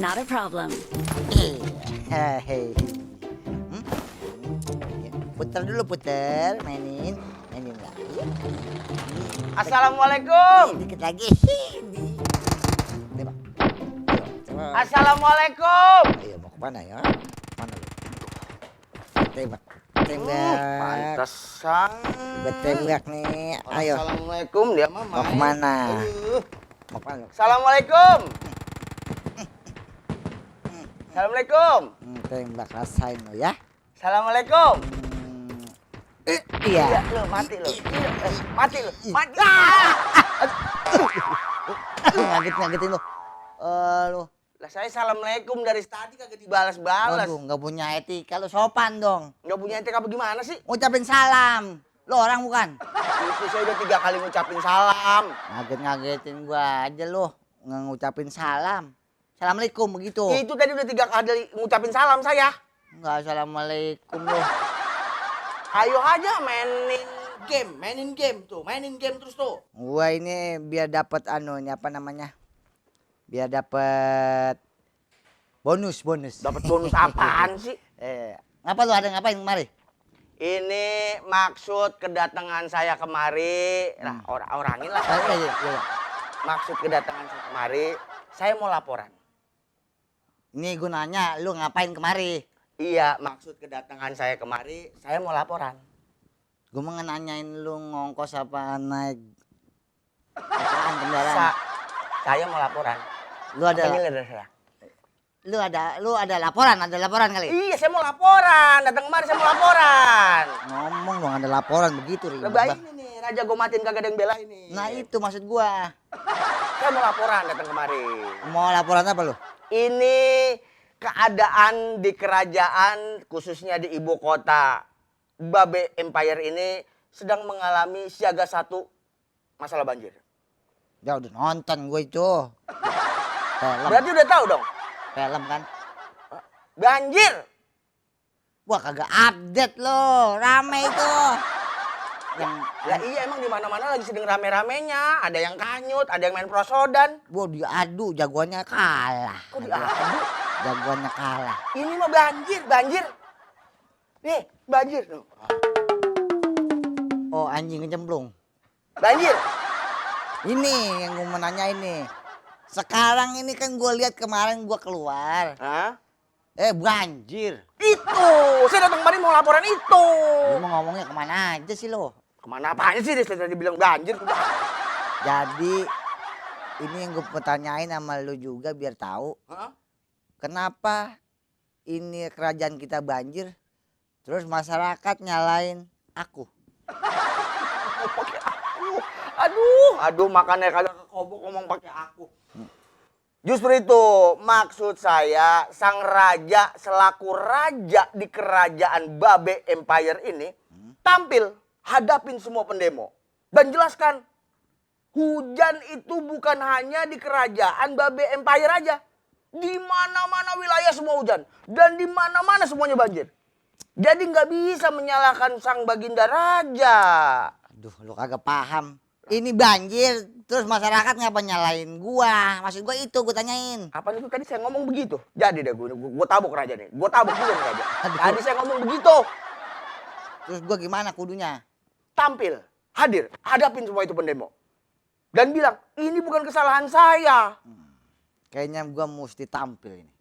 Not a problem. Hei. Puter dulu, puter. Mainin lagi. Assalamualaikum. Dikit lagi. Tembak. Assalamualaikum. Ayo, mau kemana ya? Mana lu? Tembak. Pantesan. Tembak nih. Ayo. Assalamualaikum dia mah. Mau kemana? Mau kemana? Assalamualaikum. Assalamualaikum. Tembak rasain lo ya. Assalamualaikum. Iya. Iya, lu mati lu. Mati lu. Mati. Ngagetin lu. Lu. Lah saya assalamualaikum dari tadi kagak dibalas-balas. Waduh, nggak punya etika. Lu sopan dong. Nggak punya etika apa gimana sih? Ngucapin salam. Lu orang bukan? Itu saya udah 3 kali ngucapin salam. Ngagetin gua aja lu. Ngucapin salam. Assalamualaikum begitu. Itu tadi udah 3 kali ngucapin salam saya. Enggak, assalamualaikum lu. Ayo aja mainin game terus tuh. Gua ini biar dapat ini apa namanya? Biar dapat bonus. Dapat bonus apaan sih? Ngapa lu ada ngapain kemari? Ini maksud kedatangan saya kemari. Nah, orangin lah. Iya. Maksud kedatangan saya kemari, saya mau laporan. Ini gua nanya, lu ngapain kemari? Iya, maksud kedatangan saya kemari, saya mau laporan. Gua mau nanyain lu ngongkos apa naik apaan kendaraan? Saya mau laporan. Lu ada Apa nilai dari saya? lu ada laporan kali? Iya, saya mau laporan. Datang kemari saya mau laporan. Ngomong dong, ada laporan begitu ribet. Lebay ini nih, Raja gue matiin kagak ada yang bela ini. Nah itu maksud gua. Saya mau laporan datang kemari. Mau laporan apa lu? Ini keadaan di kerajaan khususnya di ibu kota Babe Empire ini sedang mengalami siaga 1 masalah banjir. Ya udah nonton gue itu. Film. Berarti udah tahu dong. Film kan? Banjir. Wah kagak update lo, rame itu. Yang Ya iya emang di mana-mana lagi sedang rame-ramenya. Ada yang kanyut, ada yang main prosodan. gua diadu jagoannya kalah. Kok diadu? Jagoannya kalah. Ini mah banjir. Nih, banjir. Oh anjing kecemplung. Banjir. Ini yang gua mau nanya ini. Sekarang ini kan gua lihat kemarin gua keluar. Hah? Banjir. Itu, saya datang kemari mau laporan itu. Lu mau ngomongnya kemana aja sih lo? Kemana apanya sih? Dia tadi bilang banjir. Jadi ini yang gue pertanyain sama lu juga biar tahu. Hah? Kenapa ini kerajaan kita banjir, terus masyarakat nyalain aku? Aduh, makanya kagak kekobok ngomong pakai aku. Justru itu maksud saya, sang raja selaku raja di kerajaan Babe Empire ini tampil hadapin semua pendemo dan jelaskan hujan itu bukan hanya di kerajaan Babe Empire aja. Di mana-mana wilayah semua hujan dan di mana-mana semuanya banjir. Jadi nggak bisa menyalahkan sang baginda raja. Aduh, lu kagak paham. Ini banjir, terus masyarakat ngapa nyalain gua? Maksud gua itu gua tanyain. Apa itu tadi saya ngomong begitu? Jadi deh gue tabuk raja nih. Gue tabuk juga nih raja. Aduh. Tadi saya ngomong begitu. Terus gua gimana kudunya? Tampil, hadir, hadapin semua itu pendemo. Dan bilang, ini bukan kesalahan saya. Kayaknya gua mesti tampil ini.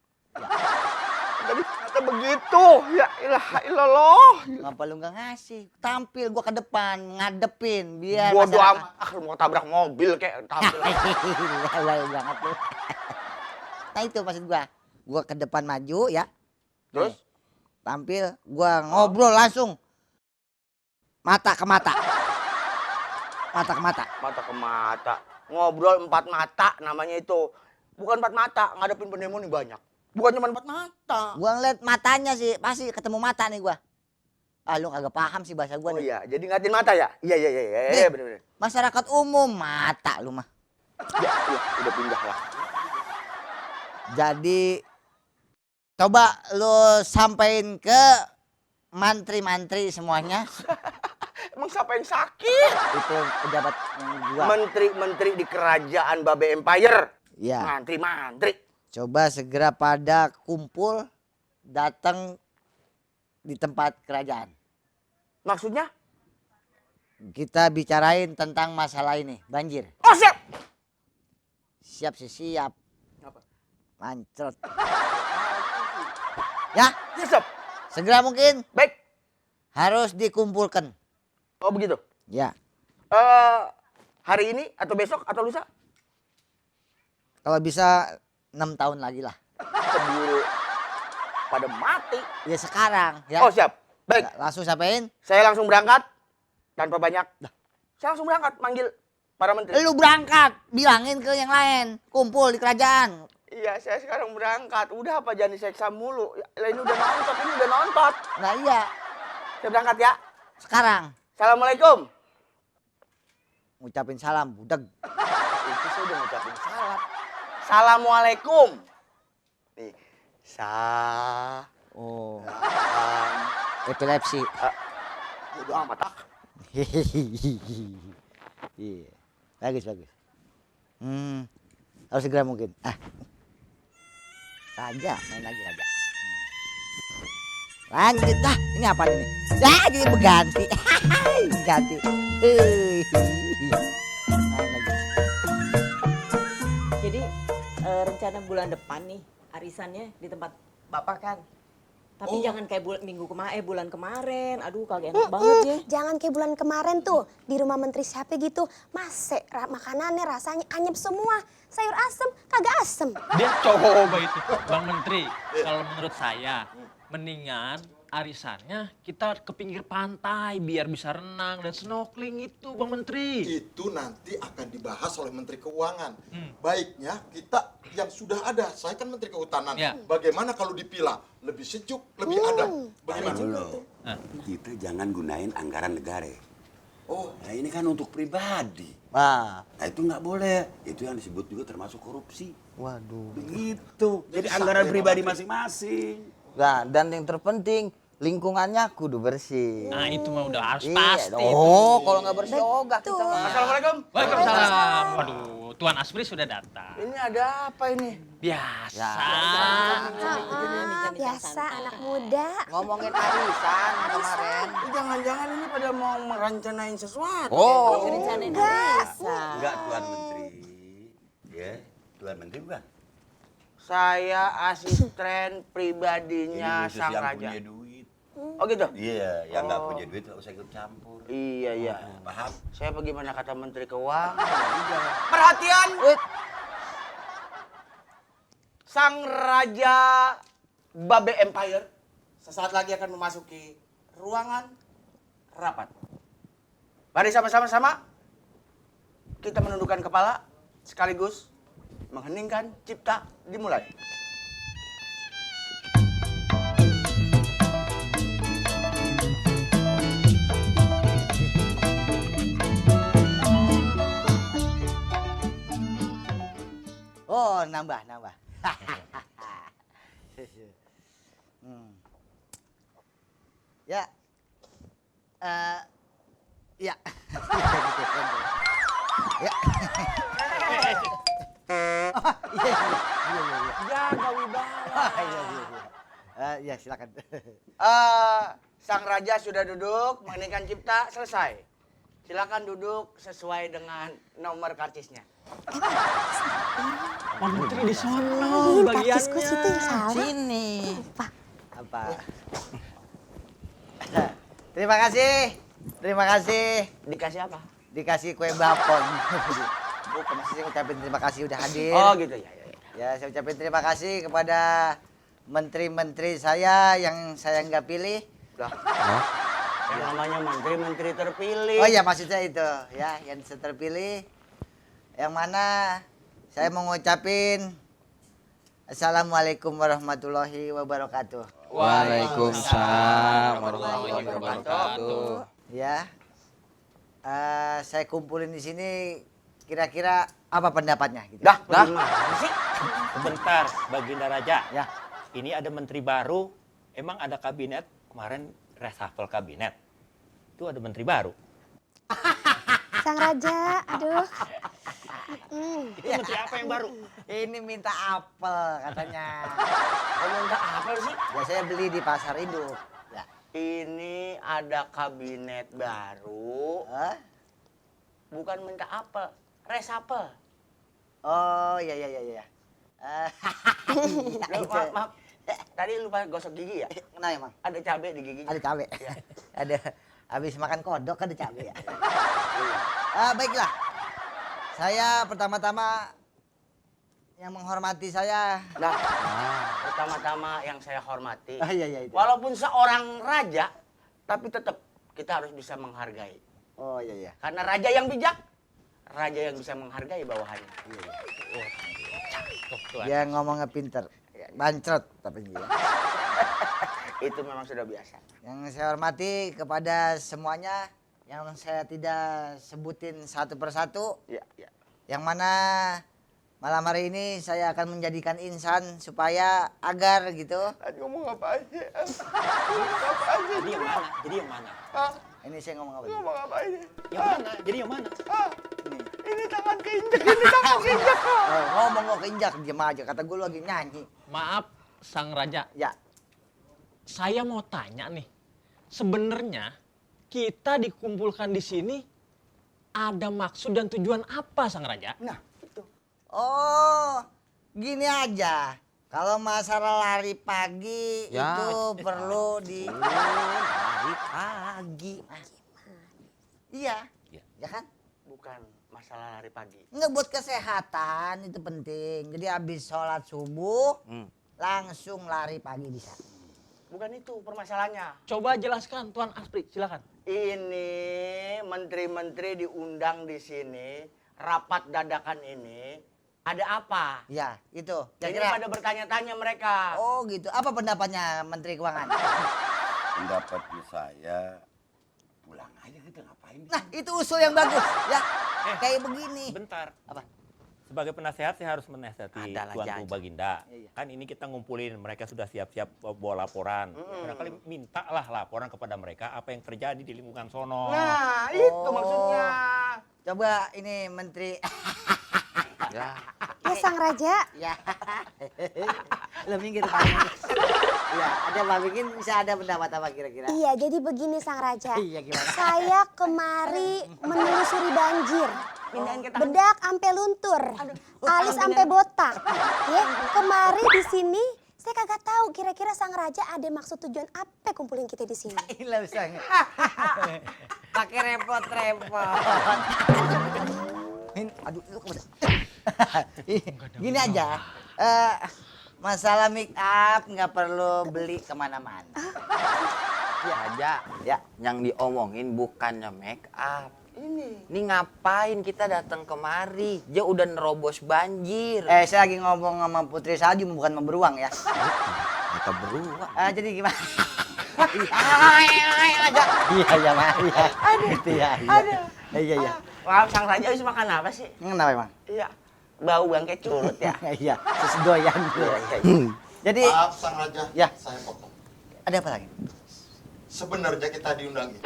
Tadi ternyata begitu. Ya ilah ilallah. Ngapa lu nggak ngasih? Tampil gua ke depan, ngadepin biar Bodoh masyarakat- amat. Ah, lu mau tabrak mobil kayak tampil. Lebay banget lu. Nah itu maksud gua. Gua ke depan maju ya. Terus? Tampil, gua ngobrol langsung. Mata ke mata. Mata ke mata. Mata ke mata. Ngobrol 4 mata namanya itu. Bukan 4 mata, ngadepin pendemo nih banyak. Bukan cuma 4 mata. Gua ngeliat matanya sih, pasti ketemu mata nih gua. Ah lu kagak paham sih bahasa gua Oh nih. iya, jadi ngatin mata ya? Iya, bener-bener. Masyarakat umum mata lu mah. Ya, udah pindah lah. Jadi coba lu sampein ke mantri-mantri semuanya. Emang siapa yang sakit? Itu pejabat yang gua. Menteri-menteri di kerajaan Babe Empire. Iya. Mantri-mantri. Coba segera pada kumpul datang di tempat kerajaan. Maksudnya? Kita bicarain tentang masalah ini, banjir. Oh siap. Siap sih siap. Apa? Mancret. Ya, Ya siap. segera mungkin Baik. harus dikumpulkan. Oh begitu. Ya, Hari ini atau besok atau lusa? kalau bisa 6 tahun lagi lah. Keburu pada mati. Ya sekarang ya. Oh siap. Baik. Ya, langsung sampein. Saya langsung berangkat tanpa banyak. Saya langsung berangkat manggil para menteri. Lu berangkat, bilangin ke yang lain, kumpul di kerajaan. Iya, saya sekarang berangkat. Udah apa jangan diseksa mulu. Ya, ini udah nonton, ini udah nonton. Nah iya, Saya berangkat ya. sekarang Assalamualaikum. ngucapin salam, budeg. Itu saya udah ngucapin salam. Assalamualaikum. Nih, Oh, salam. epilepsi. Bodo amat ah. Iya, bagus bagus. Harus segera mungkin. Raja, main lagi raja. Lanjut dah, ini apa ini? Jadi berganti, ganti. Main lagi. Jadi rencana bulan depan nih arisannya di tempat Bapak kan. Tapi jangan kayak bulan kemarin. Aduh kagak enak banget ya. Jangan kayak bulan kemarin tuh di rumah menteri siapa gitu. Makanannya rasanya anyep semua. Sayur asem kagak asem. Dia coba itu, Bang Menteri. Kalau menurut saya, mendingan arisannya kita ke pinggir pantai biar bisa renang dan snorkeling itu, Bang Menteri. Itu nanti akan dibahas oleh Menteri Keuangan. Baiknya kita yang sudah ada, saya kan Menteri Kehutanan. Ya. Bagaimana kalau dipilah? Lebih sejuk, lebih adem. Bagaimana? Dulu, kita jangan gunain anggaran negara. Oh, Nah ini kan untuk pribadi. Wah, Nah itu nggak boleh. Itu yang disebut juga termasuk korupsi. waduh. Begitu. Jadi anggaran pribadi masing-masing. Nah, dan yang terpenting lingkungannya kudu bersih. Nah itu mah udah harus Iya, pasti. oh, kalau nggak bersih ogah kita mah. Assalamualaikum. Waalaikumsalam. Waduh, Tuan Aspri sudah datang. Ini ada apa ini? Biasa. Biasa anak muda. Ngomongin arisan yang kemarin. Jangan-jangan ini pada mau merencanain sesuatu. Oh, Rencanain arisan. Enggak Tuan Menteri. Ya, Tuan Menteri bukan? Saya asisten pribadinya Ini khusus sang yang raja. punya duit. Oh gitu? Iya, yang nggak punya duit nggak usah ikut campur. Iya, iya. Paham? Saya bagaimana kata Menteri Keuangan? Perhatian! Sang Raja Babe Empire sesaat lagi akan memasuki ruangan rapat. Mari sama-sama kita menundukkan kepala sekaligus mengheningkan cipta dimulai. Oh, nambah. Ya. Ya. Ya. Jaga wibawa. Ya, silakan. Sang Raja sudah duduk, mengeningkan cipta, selesai. Silakan duduk sesuai dengan nomor karcisnya. Bang Menteri di sono Karcisku situ yang salah. sini. Apa? Terima kasih. Dikasih apa? Dikasih kue bapon. Bukan, maksudnya ngucapin terima kasih udah hadir. Oh gitu ya. Ya, saya ucapin terima kasih kepada menteri-menteri saya yang saya nggak pilih. Lah. Yang namanya menteri-menteri terpilih. Oh iya, maksud saya itu ya, yang saya terpilih. Yang mana saya mau ngucapin Assalamualaikum warahmatullahi wabarakatuh. Waalaikumsalam warahmatullahi wabarakatuh. Ya, saya kumpulin di sini kira-kira apa pendapatnya gitu. Dah. sih? Sebentar, Baginda Raja. Ya. Ini ada menteri baru. Emang ada kabinet kemarin reshuffle kabinet. Itu ada menteri baru. Sang raja, aduh. Itu menteri apa yang baru? Ini minta apel katanya. Kamu minta apa sih? Ya saya beli di pasar induk. Ya. Ini ada kabinet baru, Hah? bukan minta apa, resapel. Oh iya iya iya iya. Loh, maaf, tadi lupa gosok gigi ya? Kenapa emang? Ada cabai di giginya. Ada cabe. Iya. Ada habis makan kodok ada cabe ya. Baiklah. Saya pertama-tama yang menghormati saya. Nah, pertama-tama yang saya hormati, Iya iya itu. walaupun seorang raja, tapi tetap kita harus bisa menghargai. Oh iya iya. Karena raja yang bijak, raja yang bisa menghargai bawahannya. Dia ngomongnya pinter. Bancrot tapi dia. Itu memang sudah biasa. Yang saya hormati kepada semuanya yang saya tidak sebutin satu persatu. Ya, ya. Yang mana malam hari ini saya akan menjadikan insan supaya agar gitu. Ngomong apa aja? Jadi yang mana? Jadi yang mana? Ini saya ngomong apa? Ngomong apa aja? Yang mana? Jadi yang mana? Ini tangan keinjek, ini tangan keinjek. Ngomong mau keinjak diam aja kata gue lagi nyanyi. Maaf, Sang Raja. Ya. Saya mau tanya nih. Sebenarnya kita dikumpulkan di sini ada maksud dan tujuan apa, Sang Raja? Nah, itu. Oh, gini aja. Kalau masalah lari pagi Ya. itu perlu di lari pagi. Iya. Ya kan? Bukan masalah lari pagi. Nggak buat kesehatan itu penting. Jadi habis sholat subuh langsung lari pagi bisa. Bukan itu permasalahannya. Coba jelaskan, Tuan Aspri, silakan. Ini menteri-menteri diundang di sini, rapat dadakan ini, ada apa? Ya, itu. Ini Kira-kira. pada bertanya-tanya mereka. Oh gitu. Apa pendapatnya Menteri Keuangan? Pendapatnya saya pulang aja kita ngapain? Nah, itu usul yang bagus ya. Kayak begini. Bentar. Apa? Sebagai penasehat saya harus menasehati Adalah Tuan janji. Pu Baginda. Iya. Kan ini kita ngumpulin, mereka sudah siap-siap bawa laporan. Barangkali mintalah laporan kepada mereka apa yang terjadi di lingkungan sono. Nah, itu Oh. maksudnya. Coba ini Menteri. Ya. Ya Sang Raja, Ya. Lo minggir Pak. Ya, ada Pak Bikin bisa ada pendapat apa kira-kira? iya jadi begini Sang Raja. Iya gimana? Saya kemari menelusuri banjir. Pindahin ke tangan. Bedak ampe luntur, alis ampe botak. Ya, kemari di sini saya kagak tahu kira-kira Sang Raja ada maksud tujuan apa kumpulin kita di sini. Gila bisa. Pakai repot-repot. Aduh, lu kemana? Gini aja. Masalah make up nggak perlu beli kemana-mana. Ya aja. Ya. Yang diomongin bukannya make up. Ini ngapain kita datang kemari? Dia udah nerobos banjir. Saya lagi ngomong sama Putri Salju bukan mau beruang ya. Kita beruang. Jadi gimana? Aja. Iya ya, Mak. Iya. Itu ya. Iya iya. Wah, Sang Raja habis makan apa sih? Kenapa emang? Iya. Bau bangke curut ya. Iya, sesudoyan. Jadi Maaf Sang Raja, Ya. saya potong. ada apa lagi? Sebenarnya kita diundang ini.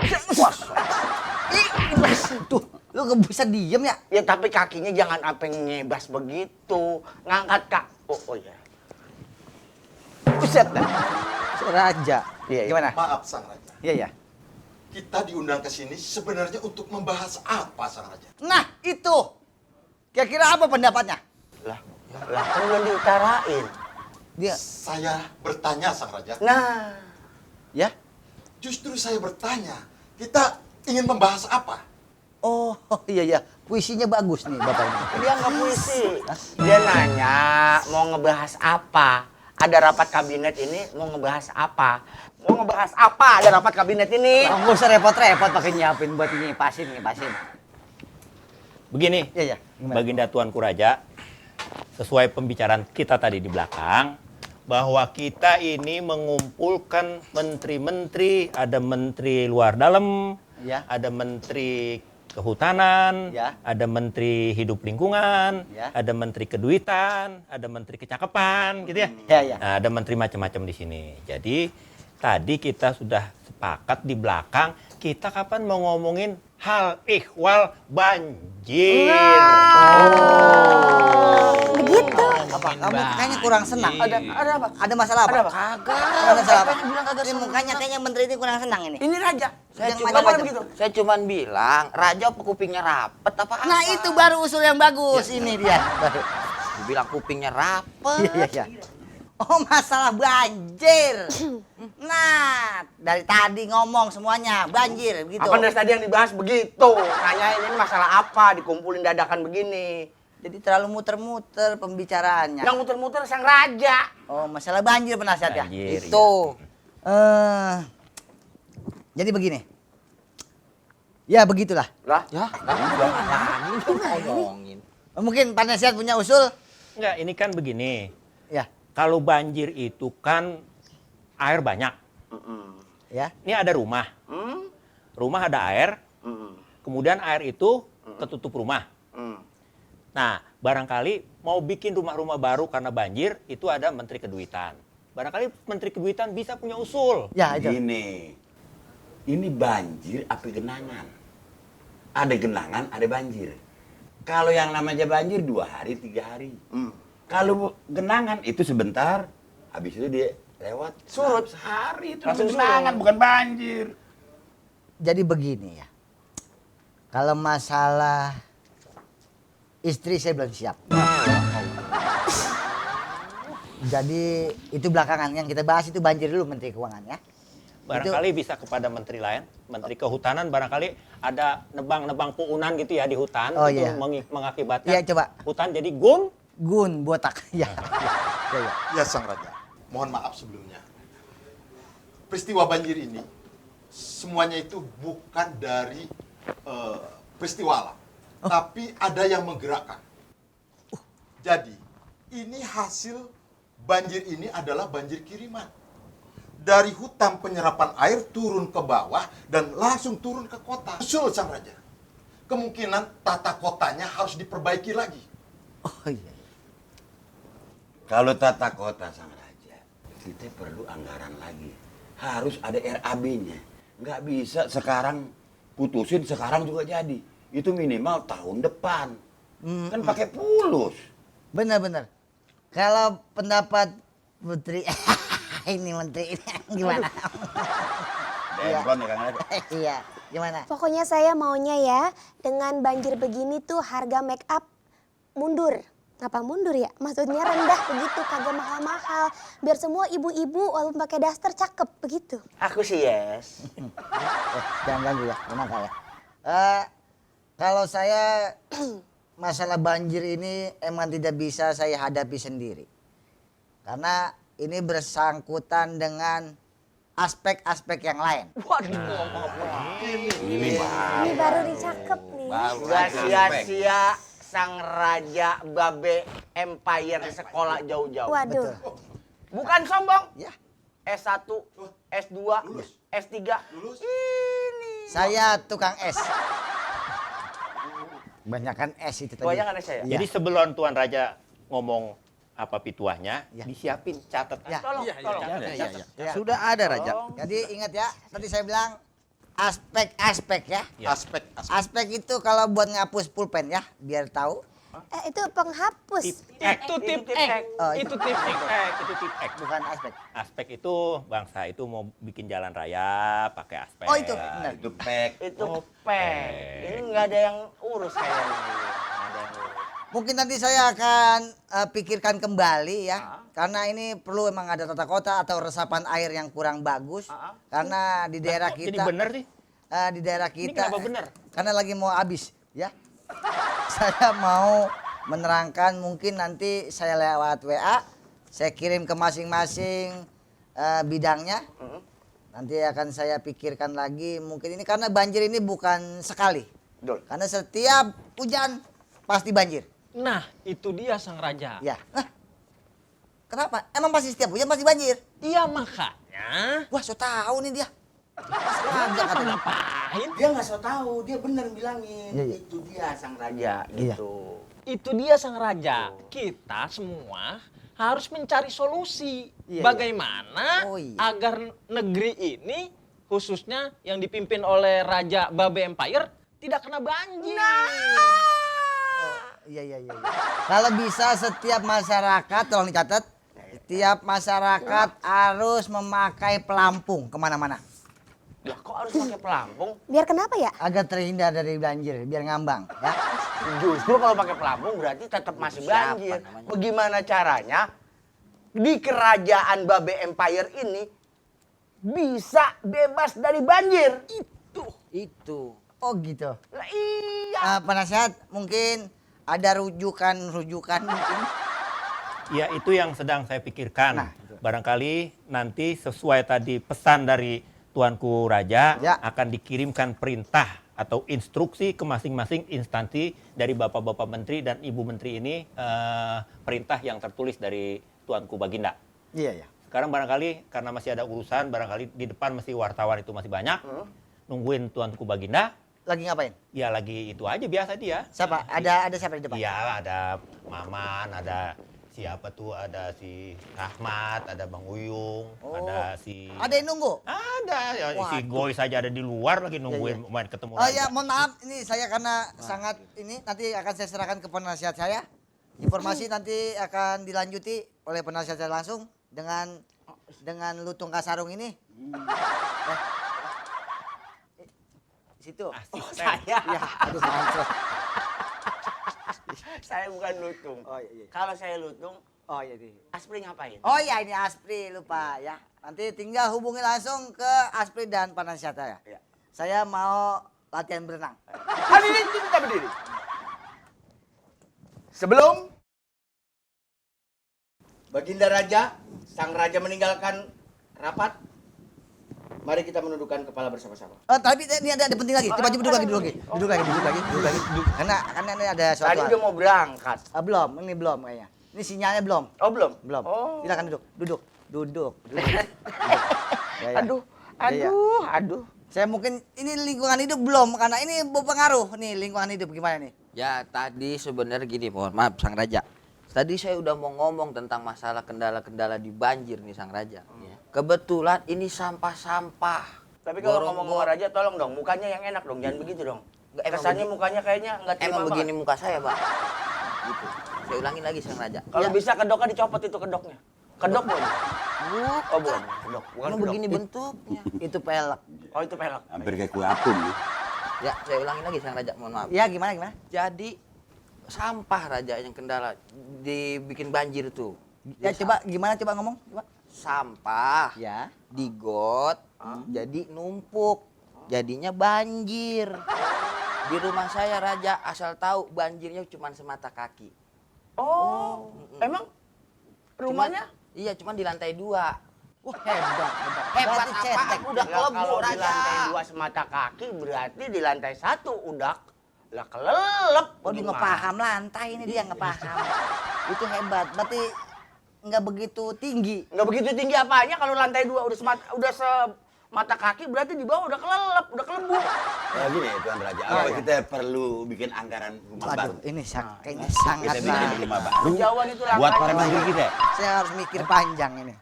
Tuh, lu gak bisa diem ya? Ya tapi kakinya jangan apa ngebas begitu. Ngangkat kak. Oh iya. Buset dah. Raja. Iya, iya. Gimana? Maaf Sang Raja. Iya, iya. Kita diundang ke sini sebenarnya untuk membahas apa Sang Raja? Nah, itu. Kira-kira apa pendapatnya? Lah kan belum diutarain. Dia, Saya bertanya Sang Raja. Nah, ya? Justru saya bertanya, kita ingin membahas apa? Oh, iya, iya. Puisinya bagus nih, Bapak ini. dia nggak puisi. Dia nanya mau ngebahas apa. Ada rapat kabinet ini mau ngebahas apa? Mau ngebahas apa? Ada rapat kabinet ini. Oh, nggak usah repot-repot pakai nyiapin buat ngipasin. Begini, Iya, iya. Gimana? Baginda Tuanku Raja, sesuai pembicaraan kita tadi di belakang, bahwa kita ini mengumpulkan menteri-menteri, ada menteri luar dalam, Ya. ada menteri kehutanan, Ya. ada menteri hidup lingkungan, Ya. ada menteri keduitan, ada menteri kecakapan, gitu ya. Ya, ya. Nah, ada menteri macam-macam di sini. Jadi tadi kita sudah sepakat di belakang, kita kapan mau ngomongin hal ihwal banjir. Begitu. Apa? Kamu kayaknya kurang senang. Ada apa? Ada masalah apa? Ada apa? Kagak. Ada masalah apa? Saya bilang kagak Ini senang. mukanya kayaknya menteri ini kurang senang ini. Ini raja. Saya Yang cuma macam-macam. begitu. Saya cuman bilang, raja apa kupingnya rapet apa? Nah itu baru usul yang bagus ini dia. Dibilang kupingnya rapet. Iya. Oh masalah banjir. Nah dari tadi ngomong semuanya banjir begitu. Apa dari tadi yang dibahas begitu? Nanyain ini masalah apa, dikumpulin dadakan begini. Jadi terlalu muter-muter pembicaraannya. Yang muter-muter sang raja. Oh masalah banjir penasihat ya. Banjir, Itu. Jadi begini. Ya begitulah. Lah, Ya, ngomongin. Mungkin penasihat punya usul. Enggak, ini kan begini. Ya. Kalau banjir itu kan air banyak. Ya. Ini ada rumah. Rumah ada air. Kemudian air itu ketutup rumah. Nah, barangkali mau bikin rumah-rumah baru karena banjir, itu ada Menteri Keduitan. Barangkali Menteri Keduitan bisa punya usul. Ya itu. Gini, ini banjir apa genangan? Ada genangan, ada banjir. Kalau yang namanya banjir 2 hari, 3 hari. Kalau genangan itu sebentar, habis itu dia lewat. Surut. Sehari itu Langsung genangan, surut. bukan banjir. Jadi begini ya. Kalau masalah istri saya belum siap. Jadi itu belakangan yang kita bahas itu banjir dulu Menteri Keuangan ya. Barangkali bisa kepada menteri lain, Menteri Kehutanan barangkali ada nebang-nebang puunan gitu ya di hutan. Oh, itu iya. mengakibatkan Iya, coba. hutan jadi gun. Gun botak. Ya. Ya Sang Raja, mohon maaf sebelumnya. Peristiwa banjir ini semuanya itu bukan dari peristiwa alam, tapi ada yang menggerakkan. Jadi ini hasil banjir ini adalah banjir kiriman. Dari hutan penyerapan air turun ke bawah dan langsung turun ke kota. Usul Sang Raja, kemungkinan tata kotanya harus diperbaiki lagi. Oh iya. Kalau tata kota Sang Raja, kita perlu anggaran lagi. Harus ada RAB-nya. Nggak bisa sekarang putusin, sekarang juga jadi. Itu minimal tahun depan. Kan pakai pulus. Benar-benar. Kalau pendapat Putri ini menteri ini gimana? Demplon ya Kang Raja. Iya, gimana? Pokoknya saya maunya ya, dengan banjir begini tuh harga make up mundur. Ngapa mundur ya? Maksudnya rendah begitu, kagak mahal-mahal. Biar semua ibu-ibu walaupun pakai daster cakep begitu. aku sih yes. Jangan ganggu ya, tenang ya. Kalau saya masalah banjir ini emang tidak bisa saya hadapi sendiri. Karena ini bersangkutan dengan aspek-aspek yang lain. Ini Ini baru dicakep nih. Gak sia-sia sang raja Babe Empire sekolah jauh-jauh. Waduh. Bukan sombong. Ya. S1, S2, S3. Lulus. Saya tukang es. Banyakan es itu tadi. Banyak kan saya? Jadi sebelum Tuan Raja ngomong apa pituahnya, Ya. disiapin catat. Ya. Tolong, tolong. Ya. Sudah ada raja. Jadi ingat ya, tadi saya bilang aspek-aspek ya. Aspek. Aspek itu kalau buat ngapus pulpen ya, biar tahu. Itu penghapus. Itu tip X. Oh, Itu tip X. Itu tip X. Bukan aspek. Aspek itu bangsa itu mau bikin jalan raya pakai aspek. Oh itu, Nah, benar. itu pek. Itu pek. Ini nggak ada yang urus kayaknya. Nggak ada yang urus. Mungkin nanti saya akan pikirkan kembali ya. Karena ini perlu emang ada tata kota atau resapan air yang kurang bagus. Karena di daerah Kok jadi kita bener sih? di daerah kita kenapa bener? karena lagi mau habis ya. Saya mau menerangkan, mungkin nanti saya lewat WA, saya kirim ke masing-masing bidangnya. Nanti akan saya pikirkan lagi, mungkin ini karena banjir ini bukan sekali. Betul. Karena setiap hujan pasti banjir. Nah, itu dia sang raja. Ya. Kenapa? Emang pasti setiap hujan pasti banjir? Iya makanya. Wah, so tahu nih dia. Sengaja katanya. Ngapain? Dia nggak so tahu, dia bener bilangin. Iya, iya. Itu dia sang raja Iya. gitu. Itu dia sang raja. Kita semua harus mencari solusi. Iya, Bagaimana Oh, iya. agar negeri ini, khususnya yang dipimpin oleh Raja Babe Empire, tidak kena banjir. Iya, iya, iya. Kalau bisa setiap masyarakat, tolong dicatat, setiap masyarakat harus memakai pelampung kemana-mana. Lah kok harus pakai pelampung? Biar kenapa ya? Agar terhindar dari banjir, biar ngambang. Ya. Justru kalau pakai pelampung berarti tetap masih banjir. Bagaimana caranya di kerajaan Babe Empire ini bisa bebas dari banjir? Itu. Oh gitu. Lah iya. Penasihat, mungkin ada rujukan mungkin. Ya itu yang sedang saya pikirkan. Barangkali nanti sesuai tadi pesan dari Tuanku Raja Ya. akan dikirimkan perintah atau instruksi ke masing-masing instansi dari Bapak-Bapak Menteri dan Ibu Menteri ini, perintah yang tertulis dari Tuanku Baginda. Iya, ya. Sekarang barangkali karena masih ada urusan, barangkali di depan masih wartawan itu masih banyak. Nungguin Tuanku Baginda. Lagi ngapain? Ya lagi itu aja biasa dia. Siapa? Ada siapa di depan? Iya, ada Maman, ada siapa tuh? Ada si Rahmat, ada Bang Uyung, ada si... Ada yang nunggu? Ada, ya, si Goy saja ada di luar lagi nungguin main ketemu. Oh ya, mohon maaf, ini saya karena sangat ini nanti akan saya serahkan ke penasihat saya. Informasi nanti akan dilanjuti oleh penasihat saya langsung dengan Lutung Kasarung ini. Situ. Saya. Ya, aduh mancot. Saya bukan lutung. Oh iya. Kalau saya lutung, Oh iya. Iya. Aspri ngapain? Oh iya, ini Aspri, lupa ya. Nanti tinggal hubungi langsung ke Aspri dan penasihat saya. Ya. Saya mau latihan berenang. Hadirin kita berdiri. Sebelum Baginda Raja, sang raja meninggalkan rapat, mari kita menundukkan kepala bersama-sama. Oh, tapi ini ada penting lagi. Coba duduk lagi. Karena ini ada suatu Tadi hal. udah mau berangkat. Ini belum kayaknya. Ini sinyalnya belum. Oh belum? Belum. Oh. Silakan duduk. Ya, ya. Aduh. Ya, ya. Saya mungkin ini lingkungan hidup belum karena ini berpengaruh nih lingkungan hidup gimana nih? Ya tadi sebenarnya gini, mohon maaf Sang Raja. Tadi saya udah mau ngomong tentang masalah kendala-kendala di banjir nih Sang Raja. Kebetulan ini sampah-sampah. Tapi kalau ngomong sama raja tolong dong mukanya yang enak dong, jangan begitu dong. Kesannya mukanya kayaknya nggak terima Emang banget. begini muka saya, Pak. Gitu. Saya ulangin lagi Sang Raja. Kalau bisa kedoknya dicopot itu kedoknya. Kedok bukan? Oh bukan. Kedok. Bukan Emang kedok. begini bentuknya. Itu pelek. Oh itu pelak. Hampir kayak kue apung nih. Ya, saya ulangin lagi Sang Raja, mohon maaf. Ya gimana? Jadi sampah Raja yang kendala dibikin banjir tuh. Ya coba gimana coba ngomong? Coba. Sampah Ya. di got jadi numpuk. Jadinya banjir. Di rumah saya Raja asal tahu banjirnya cuma semata kaki. Oh. Emang rumahnya? Iya, cuma di lantai 2. Wah, hebat. Hebat Berarti cetek. apaan? Udah Lah, kelebu kalau di Raja. lantai 2 semata kaki berarti di lantai 1 udah lah kelelep. Oh, dia nggak paham lantai ini dia nggak paham. Itu hebat. Berarti nggak begitu tinggi. Nggak begitu tinggi apanya kalau lantai 2 udah semata kaki berarti di bawah udah kelelep, udah kelebu. Ya gini Tuan Raja, apa kita perlu bikin anggaran rumah baru? Aduh, ini kayaknya Kita sangat bikin rumah baru Jauhan itu buat langkahnya. para mandiri kita. Saya harus mikir panjang ini.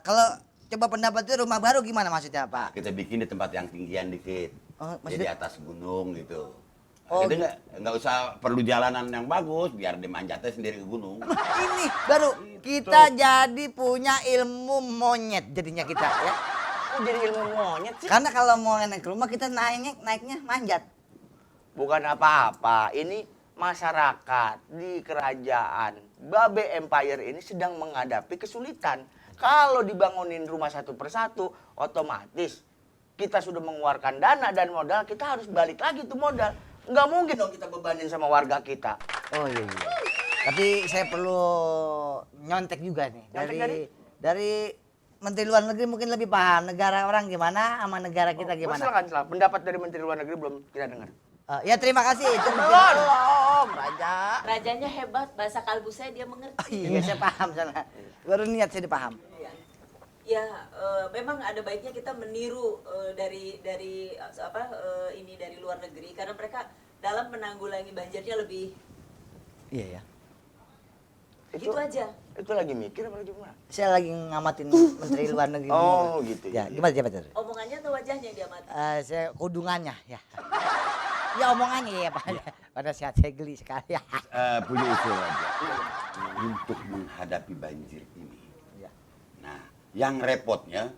Kalau coba pendapat itu rumah baru gimana maksudnya Pak? Kita bikin di tempat yang tinggian dikit. Oh, Jadi maksudnya- atas gunung gitu. Oh, Kita nggak usah perlu jalanan yang bagus biar dimanjatnya sendiri ke gunung. Ini baru kita jadi punya ilmu monyet jadinya kita ya. Kok jadi ilmu monyet sih? Karena kalau mau naik ke rumah kita naiknya manjat. Bukan apa-apa, ini masyarakat di kerajaan Babe Empire ini sedang menghadapi kesulitan. Kalau dibangunin rumah satu persatu, otomatis kita sudah mengeluarkan dana dan modal, kita harus balik lagi tuh modal. Nggak mungkin dong kita bebanin sama warga kita. Oh iya. Tapi saya perlu nyontek juga nih Nyontek dari Menteri Luar Negeri mungkin lebih paham negara orang gimana sama negara kita gimana. Silakan. Pendapat dari Menteri Luar Negeri belum kita dengar. Ya terima kasih itu mungkin. Belum, Raja. Rajanya hebat, bahasa kalbu saya dia mengerti. Oh, iya saya paham sana. Baru niat saya dipaham. Iya. Ya, memang ada baiknya kita meniru dari ini dari luar negeri karena mereka dalam menanggulangi banjirnya lebih Iya ya. Gitu aja. Itu lagi mikir apa lagi gimana? Saya lagi ngamatin Menteri Luar Negeri. Oh, gitu. Ya, gimana Pak? Omongannya atau wajahnya yang diamati? Saya kudungannya ya. Ya omongannya ya Pak. Pada saat saya geli sekali ya. Punya usul aja untuk menghadapi banjir ini. Ya. Nah, yang repotnya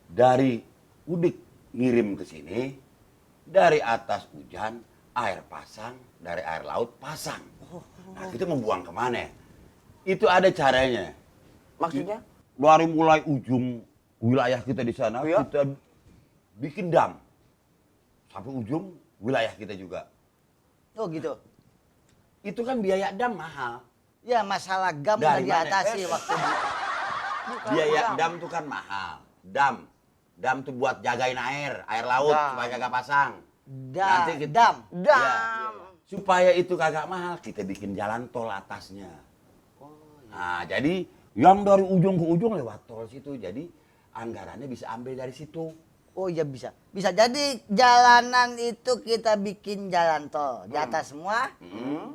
dari Udik ngirim ke sini, dari atas hujan, air pasang, dari air laut pasang. Nah, kita membuang kemana? Itu ada caranya. Maksudnya? Dari mulai ujung wilayah kita di sana, Iya. kita bikin dam. Sampai ujung wilayah kita juga. Oh gitu. Itu kan biaya dam mahal. Ya masalah gam udah Dari mana? diatasi waktu Biaya dam tuh kan mahal. Dam tuh buat jagain air laut Dam. supaya kagak pasang. Nanti kita- dam. Dam. Ya, supaya itu kagak mahal, kita bikin jalan tol atasnya. Nah, jadi yang dari ujung ke ujung lewat tol situ. Jadi anggarannya bisa ambil dari situ. Oh iya bisa. Bisa jadi jalanan itu kita bikin jalan tol di atas semua.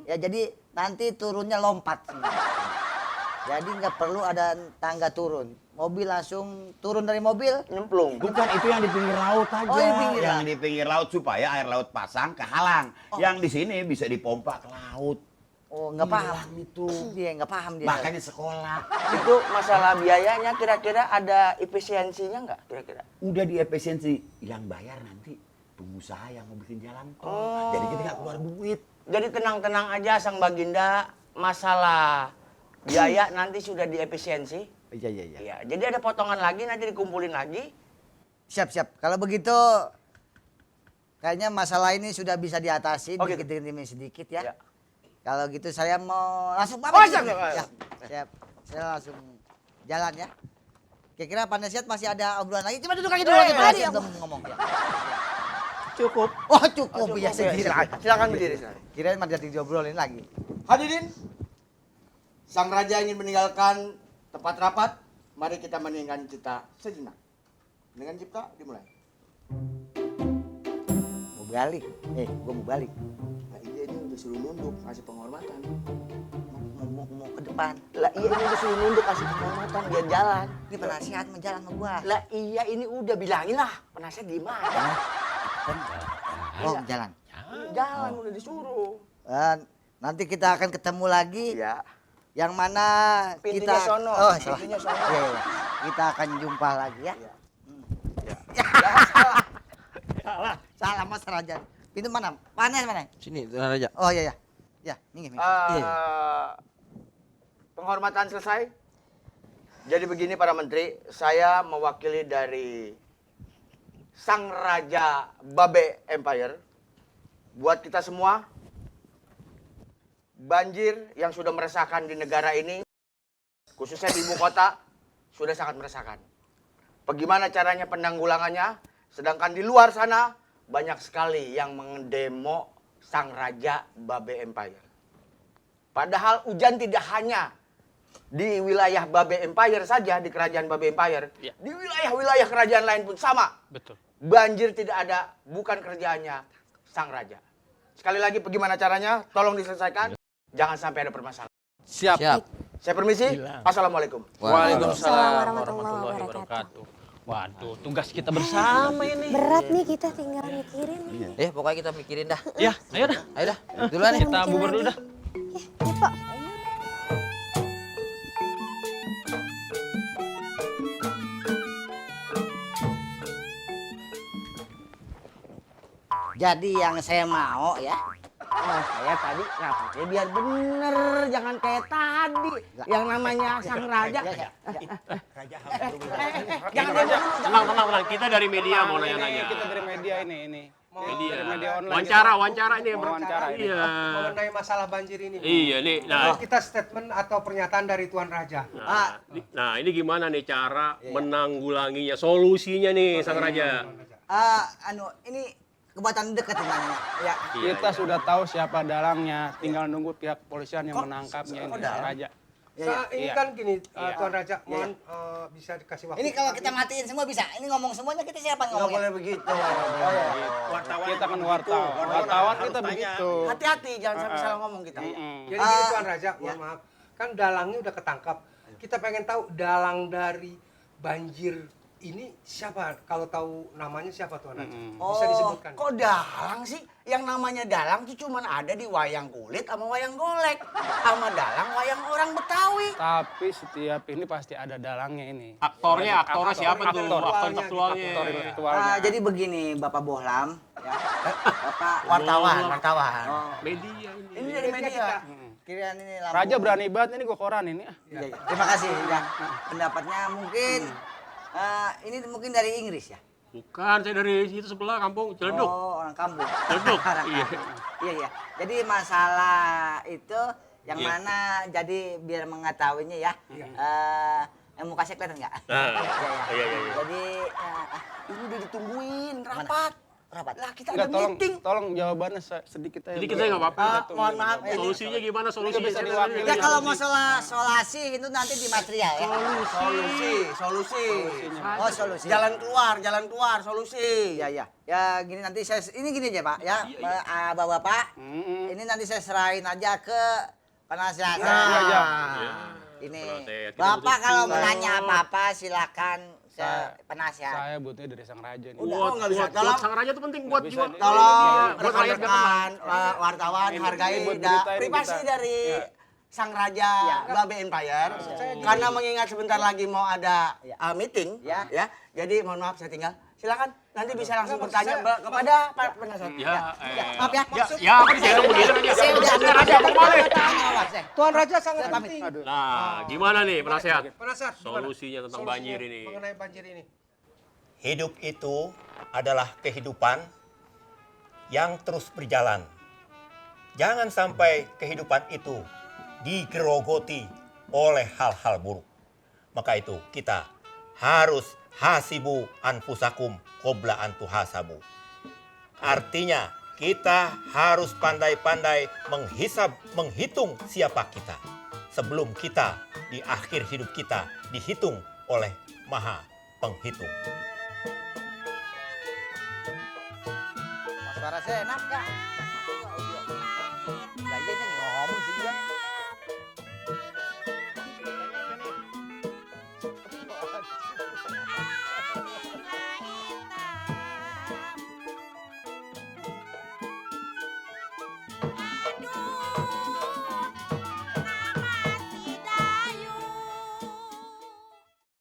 Ya jadi nanti turunnya lompat semua. Jadi nggak perlu ada tangga turun. Mobil langsung turun dari mobil. Nyemplung. Bukan itu yang di pinggir laut aja. Oh, di pinggir yang laut. di pinggir laut supaya air laut pasang kehalang. Yang di sini bisa dipompa ke laut. Oh nggak paham. Hilang itu. Dia nggak paham dia. Makanya sekolah. Itu masalah biayanya kira-kira ada efisiensinya nggak kira-kira? Udah di efisiensi. Yang bayar nanti pengusaha yang mau bikin jalan tol. Jadi kita nggak keluar duit. Jadi tenang-tenang aja Sang Baginda, masalah biaya nanti sudah di efisiensi. Iya iya iya. Iya, jadi ada potongan lagi nanti dikumpulin lagi. Siap siap. Kalau begitu kayaknya masalah ini sudah bisa diatasi Oh, gitu. dikit demi sedikit ya. Ya. Kalau gitu saya mau langsung Oh, pamit. siap, siap. Ya, siap. Saya langsung jalan ya. Kira-kira Pak Nasihat masih ada obrolan lagi? Coba duduk aja dulu lagi Pak Nasihat belum ngomong ya. Cukup. Oh cukup ya saya kira. Silakan berdiri. Silakan. Kirain masih ada diobrolin lagi. Hadirin, Sang Raja ingin meninggalkan tempat rapat. Mari kita meninggalkan cipta sejenak. Dengan cipta dimulai. Mau balik. Gua mau balik. Nah, iya ini udah suruh nunduk, kasih penghormatan. Mau ke depan. Lah iya ini udah suruh nunduk, kasih penghormatan, biar jalan. Ini penasihat mau jalan sama gua. Lah iya ini udah bilangin lah, penasihat gimana? Oh jalan. Jalan udah disuruh. Nanti kita akan ketemu lagi. Iya. Yang mana Pintunya kita sono. Oh, Pintunya salah. sono. Iya, iya. Kita akan jumpa lagi ya. Salah Mas Raja. Pintu mana? Mana? Sini, Tuan Raja. Oh iya iya. Ya, minggir. Penghormatan selesai. Jadi begini para menteri, saya mewakili dari Sang Raja Babe Empire. Buat kita semua, banjir yang sudah meresahkan di negara ini, khususnya di ibu kota, sudah sangat meresahkan. Bagaimana caranya penanggulangannya? Sedangkan di luar sana, banyak sekali yang mendemo Sang Raja Babe Empire. Padahal hujan tidak hanya di wilayah Babe Empire saja, di kerajaan Babe Empire. Ya. Di wilayah-wilayah kerajaan lain pun sama. Betul. Banjir tidak ada, bukan kerjaannya Sang Raja. Sekali lagi bagaimana caranya? Tolong diselesaikan. Jangan sampai ada permasalahan. Siap. Saya permisi. Assalamualaikum. Waalaikumsalam warahmatullahi warahmatullahi wabarakatuh. wabarakatuh. Waduh, tugas kita bersama ini. Berat nih kita tinggal mikirin. Pokoknya kita mikirin dah. Ya, ayo dah. Ayo dah, duluan ya. Kita bubar dulu dah. Ya Pak. Jadi yang saya mau ya. Saya tadi rapatnya biar bener, jangan kayak tadi. Yang namanya Sang Raja. Jangan demo dulu. Tenang. Kita dari media mau nanya-nanya. Kita dari media ini. Media. Dari media online. Wawancara ini. Wawancara ini. Iya. Mengenai masalah banjir ini. Iya nih. Nah, Kita statement atau pernyataan dari Tuan Raja. nah, ini gimana nih cara menanggulanginya, solusinya nih Sang Raja. Ini kebatan dekat namanya. Ya. Kita sudah tahu siapa dalangnya, tinggal nunggu pihak kepolisian yang menangkapnya ini, Tuan Raja. Ini Iya. kan gini, Iya. Tuan Raja, mohon bisa dikasih waktu. Ini kalau kita matiin semua bisa. Ini ngomong semuanya kita siapa Nggak ngomongnya? boleh begitu. Kita kan wartawan kita begitu. Hati-hati, jangan sampai salah ngomong kita. Jadi gini Tuan Raja, mohon maaf. kan dalangnya udah ketangkap. Kita pengen tahu dalang dari banjir ini siapa? Kalau tahu namanya siapa Tuan Raja? Bisa disebutkan. Kok dalang sih? Yang namanya dalang tuh cuman ada di wayang kulit sama wayang golek. Sama dalang wayang orang Betawi. Tapi setiap ini pasti ada dalangnya ini. Aktornya siapa tuh? Aktor Aktor intelektualnya, intelektualnya. Aktor intelektualnya. Jadi begini Bapak Bohlam, ya. Bapak Wartawan. Oh, Media ini. Ini dari media. kirain ini lampu. Raja berani banget ini gue koran ini. Iya, iya. Terima kasih ya. Pendapatnya mungkin ini mungkin dari Inggris ya. Bukan, saya dari situ sebelah kampung Ciledug. Oh, orang kampung. Ciledug. Orang Iya. kampung. Iya, iya. Jadi masalah itu yang Iya. mana jadi biar mengetahuinya ya. Muka saya kelihatan nggak? Iya. Jadi Ini udah ditungguin rapat. rapat. Lah kita Enggak, ada meeting. tolong jawabannya sedikit aja. Jadi kita nggak apa-apa. Mohon maaf, ini Solusinya gimana? Solusinya bisa diwakili. Ya kalau masalah solasi itu nanti di material ya. Solusi. Oh, solusi. Jalan keluar, solusi. Ya, ya. Ya gini nanti saya ini gini aja Pak ya. Bapak-bapak. Ini nanti saya serahin aja ke penasihat. Iya. Ini Penasehat, kita Bapak butuh kalau tim. mau nanya apa-apa silakan ke Saya- penasihat. Saya butuhnya dari sang raja nih. Buat sang raja itu penting buat Nggak bisa jiwa. nih. Tolong Buat rakyat biar rekan-rekan wartawan Ini hargai buat berita ini privasi kita. dari sang raja Babe Empire. Karena mengingat sebentar lagi mau ada meeting, Ya. ya. Jadi mohon maaf saya tinggal. Silakan nanti bisa langsung bertanya kepada Pak Penasihat. Maaf ya. Ya, apa digendong begitu aja. Saya udah Sang raja mau kemana? Tuan Raja sangat penting. Nah, gimana nih penasehat? Penasehat, gimana? Solusinya tentang Solusinya banjir ini. Mengenai banjir ini. Hidup itu adalah kehidupan yang terus berjalan. Jangan sampai kehidupan itu digerogoti oleh hal-hal buruk. Maka itu kita harus hasibu anfusakum qabla an tuhasabu. Artinya kita harus pandai-pandai menghitung siapa kita sebelum kita di akhir hidup kita dihitung oleh Maha Penghitung. Suara saya enak Kak. Lah iya ini ngomong sih dia.